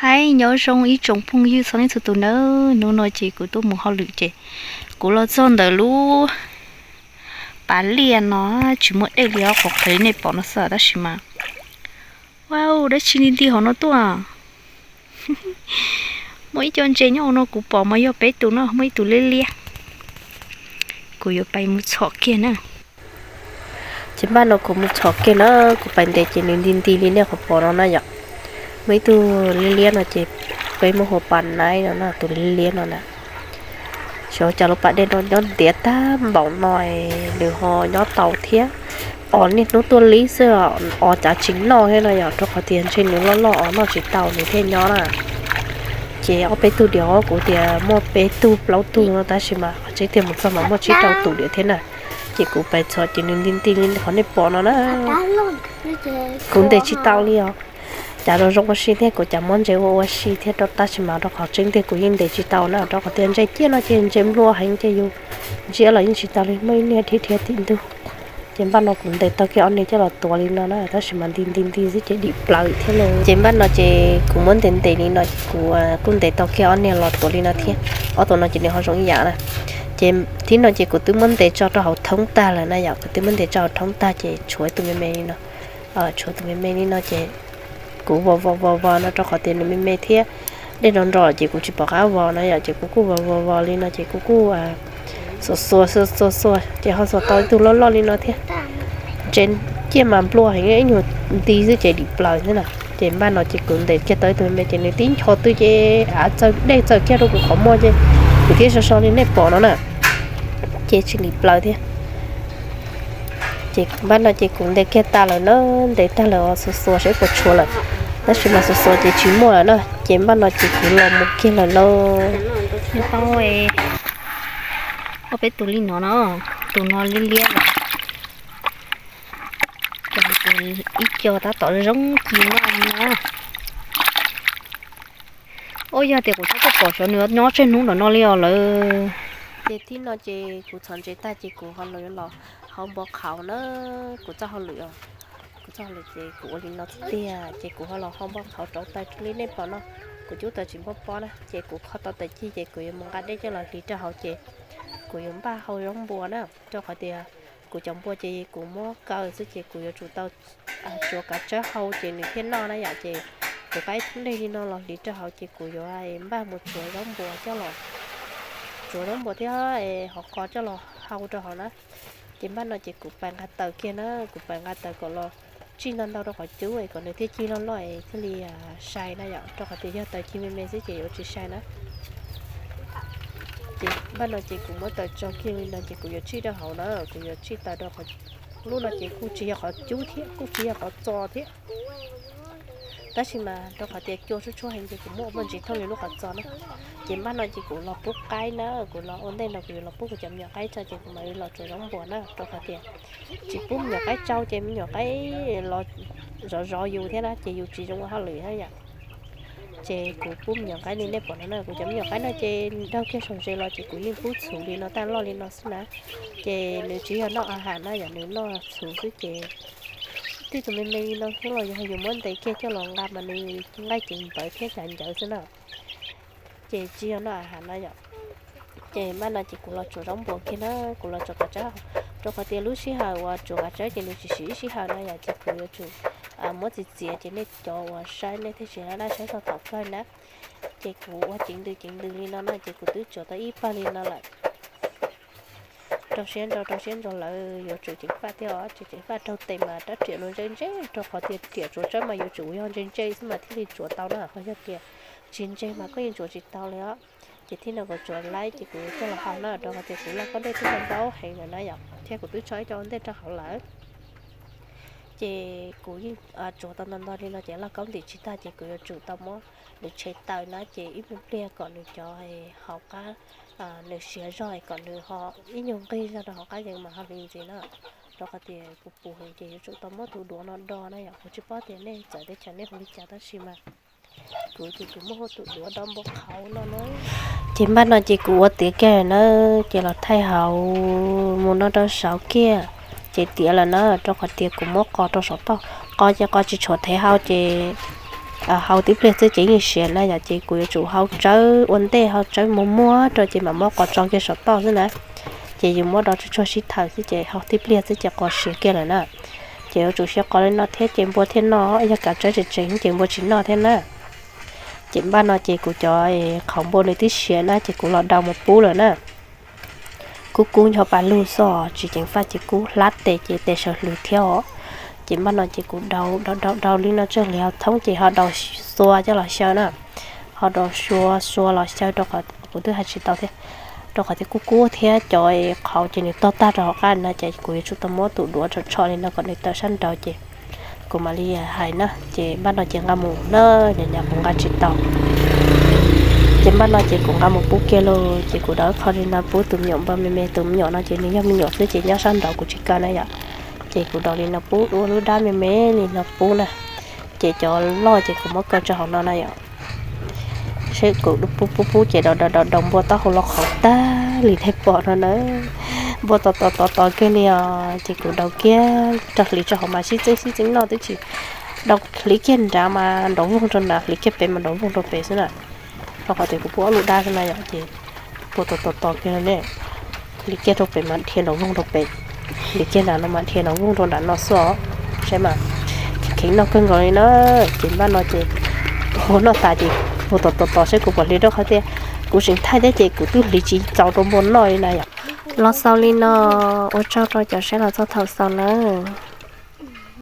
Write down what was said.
Hais nyob zoo ib tsoom phooj ywg txhua leej txhua tus nawb, hnub no ces kuv tuaj mus hauj lwm ces kuv los txog ntawm lub pas liaj no, tsis muaj dej li os, qhuav qhuav li nej pom no xwb tab sis mas, wow, dab tsi nti nti hauv no tuaj. Muaj ib co ntses nyob hauv no, kuv pom mas yog peb tus no, muaj ib tus liab liab. Kuv yuav pais mus txhom kiag na. Ces npaj no kuv mus txhom kiag na, kuv pais ntes ces nws nti nti li nej qhov pom no na yom. Muaj ib tug liab liab no ces peb muab hu pas naib no na, tus liab liab no na. Xyov cas lub pas dej no nyob ntiav tag npaum no nws ho nyob tau thiab. Os, niaj hnub tuaj li xwb os, cav tsis noj thiab no yom, rau qhov tias ntshe nws loj loj os noj tsis tau nws thiaj nyob na. Ces ob peb tug diam, kuv tias muaj peb tug plaub tug no tab sis mas qhov tseeb tiag mus txog mas muaj tsib rau tus diam thiab na. Ces kuv pais txhom ces nws nti nti li qhov nej pom no na. Kuv ntes tsis tau li os. Cav zoo zoo ua si thiab kuv cav muab ntses ua ua si thiab rau tab sis mas rau qhov tseeb tiag kuv yeej ntes tsis tau na, rau qhov tias ntses ciaj no ces ntses nplua heev ces yus ntsia los yeej tsis tau li, muaj ib niag dhia dhia tim ntug. Ces npaj no kuv ntes tau kiag ob niag coj los tuav li no na, tab sis mas nti nti nti xwb ces dim plaws thiab lauj. Ces npaj no ces kuv muab ntes ntes li no ces kuv kuj ntes tau kiag ob niag los tuav li no thiab. Ob tug no ces nws ho zoo ib yam na. Ces thib no ces kuv twb muab ntes tso rau hauv thoob tag lawm na yom, kuv twb muab ntes tso hauv thoob tag ces tshuav tus me me li no. Tshuav tus me me li no ces kuv vos vos vos vos no rau qhov tias nws me me thiab dej nrov nrov ces kuv tsis pom qab vos no yom, ces kuv kuj vos vos vos li no ces kuv kuj xuas xuas xuas xuas xuas ces ho xuas tau ib tug loj loj li no thiab. Ntses ciaj mas nplua heev, ib nyuag nti xwb ces dim plaws xwb na. Ces npaj no ces kuv ntes kiag tau ib tug me me ces nws tib ncho twg ces av txaws dej txaws kiag rau kuv qhov muag ces kuv thiaj so so li nej pom no na. Ces tsis dim plaws thiab. Ces npaj no ces kuv ntes kiag tag lawm na, ntes tag lawm os, xuas xuas seb puas tshuav lawm. Tab sis mas xuas xuas ces tsis muaj lawm na, ces npaj no ces kuv los mus kiag lawm lauj. Ob peb tus li no no, tus no liab liab lawm. Ib co tab tom zoo ci no na. Ua yog tias kuv txhob tuaj pom xyov nws nyob tsawg hnub nram no li os lawm. Ces thib no ces kuv txhom ntses tag ces kuv ho los hau npua qhauv na, kuv txoj hauj lwm, kuv txoj hauj lwm ces kuv ua li no tiag ces kuv ho los hau npua qhauv rauv taws li nej pom no. Kuv cub taws tsis npog pob na ces kuv kho tau taws cig ces kuv yuav mus nqa dej coj los hliv rau hauv ces kuv yuav npaj hau zaub npua na, rau qhov tias kuv cov npua ces kuv muab kaw xwb ces kuv yuav tsum tau tsuav kav tsawb hau ces nws thiaj noj na yom. Ces kuv nqa ib thoob dej li no los hliv rau hauv ces kuv yuav npaj mus tsuav zaub npua coj los, tsuav zaub npua thiab hauv qos coj los hau rau hauv na. Ces npaj no ces kuv pais nqa taws kiag na, kuv pais nqa taws kom los tsij ntau ntau rau qhov cub es kom nws thiaj cig loj loj es thiaj li sai na yom, rau qhov tias yog taws cig me me xwb ces yuav tsis sai na. Ces npaj no ces kuv muab taws tso kiag li no ces kuv yuav tsij rau hauv na, kuv yuav tsij taws rau qhov, lub no ces kuj tsis yog qhov cub thiab kuj tsis yog qhov txos thiab, tab sis mas rau qhov tias cua tshuab tshuab heev ces kuv muab ua muaj ntsis thooj li lub qhov txos na. Ces npaj no ces kuv los pub qaib na, kuv los ua ntej no kuv yuav los pub kuv cov me nyuam qaib tsau ces kuv mam li los tsuav zaub npua na, rau qhov tias tsis pub me nyuam qaib tsau ces me nyuam qaib los zov zov yus thiab na ces yus tsis zoo ua hauj lwm na yom. Ces kuv pub me nyuam qaib li nej pom no na, kuv cov me nyuam qaib no ces daug kiag saum ntses los ces kuv yeej pub txhuv li no tag loj li no xwb na. Ces nws tsis yog noj a has na yom, nws noj txhuv xwb ces tib tus me me li no xwb los yog yus muab ntes kiag coj los nqa mas nws nqaij ceev ntawd thiab cas ncawv xwb na. Ces tsis yog noj a has na yom. Ces npaj no ces kuv los tsuav zaub npua kiag na, kuv los tsuav kav tsawb, rau qhov tias lub sij hawm uas tsuav kav tsawb ces nws tsis siv ib sij hawm na yom, ces kuv yuav tsum muab txiav txiav ces nej cov uas saib nej thiaj tsis laj laj saib txog thaum kawg na. Ces kuv ua ceev ntws ceev ntws li no na ces kuv twb tsuav tau ib pawg li no lawm. Rau siab ntso rau siab ntso lawm yuav tsum ceev faj thiab os, tsis ceev faj raug tes mas rab riam no ntse ntse, rau qhov tias riam tsuav tsawb mas yuav tsum yog ntse ntse xwb mas thiaj li tsuav tau na, ho yog tias tsis ntse mas koj yeej tsuav tsis tau li os. Ces thib no kuv tsuav laib ces kuv coj los hau na, rau qhov tias kuv laj kaub dej twb ntau ntau heev lawm na yom, thiab kuv twb tso ib co ua ntej rau hauv lawm. Ces kuv yeej tsuav tau ntau ntau li no ces laj kaub ntim tsis tag ces kuv yuav tsum tau muab nws tshem tawm na, ces ib pliag pliag kom nws cov hauv qab nws siav zog kom nws ho ib nyuag nqig zog rau hauv qab yees mas ho li ntxiv na. Rau qhov tias kuv pus heev ces yuav tsum tau muab tus duav no do na yom, kuv tsis paub tias nej txawv teb chaws nej hu li cas tab sis mas kuv ces kuv muab hu tus duav do npua qhauv no na. Ces npaj no ces kuv ua tiav kiag na, ces los thaij hauv mus no rau saud kiag, ces tiav lawm na, rau qhov tias kuv muab qos rau saum toj, qos ces qos tsis tshua thev hau ces hau tib pliag xwb ces yeej siav na yom, ces kuv yuav tsum hau tsawb ua ntej, hau tsawb muag muag rau ces mam muab qos tso kiag saum toj xwb na. Ces yus muab do tsuag tsuag sib thawm xwb ces hau tib pliag xwb ces qos siav kiag lawm na. Ces yuav tsum siav qos li no thiab ces npua thiaj noj, yog kav tsawb tseem tseem ces npua tsis noj thiab na. Ces npaj no ces kuv cov qhauv npua nws twb siav na ces kuv los daus mus pub lawm na. Kub kub ncho pa lug xwb, tsis ceev faj ces kub hlab tes ces tes sawv hlwv thiab os. Ces npaj no ces kuv daus daus daus daus li no tsawg hlis ho thoob ces ho daus xua coj los xyaw na. Ho daus xua xua los xyaw rau qhov kuv twb hais tsis tau thiab, rau qhov tias kub kub thiab cov qhauv ces nws tog tag rau hauv qab no ces kuv yuav tsum tau muab tus duav tsho tsho li no kom nws tawm sab nraud ces kuv mam li hais na. Ces npaj no ces nqa mus na, nyuam nyuam kuv nqa tsis tau. Ces npaj no ces kuv nqa mus pub kiag lauj, ces kuv daus ib qho li no pub tus me nyuam npawg me me, tus me nyuam no ces nws yog me nyuam xwb ces nyob sab nraud kuv tsis kaw na yom. Ces kuv daus li no pub ua lub dab me me li no pub na. Ces cov loj ces kuv muab kaw tso hauv no na yom. Seb kuv pub pub pub ces daus daus daus daus npua taub hau los qhauv tag li nej pom no na. Npua tos tos tos tos kiag li os, ces kuv daus kiag rau hliv tso hauv mas sib txeeb sib txeeb noj twb tsis, daus hliv kiag nrad mas nrov voog rau nrad, hliv kiag pem mas nrov voog rau pem xwb na. Rau qhov tias kuv pub ob lub dab xwb na yom, ces npua tos tos tos kiag ne, hliv kiag rau pem mas dhia nrov voog rau pem, hliv kiag nrad no mas dhia nrov voog rau nrad no xwb os. Saib mas, kheev noj kawg nkaus li na. Ces npaj no ces npua noj tas ces npua tos tos tos seb kuv puas hliv rau qhov tias kuv tseem thaij thiab ces kuv twb hliv tsis txaus rau npua noj li na yom. Los xaus li no, ua tsaug rau cov saib los txog thaum xaus nawb.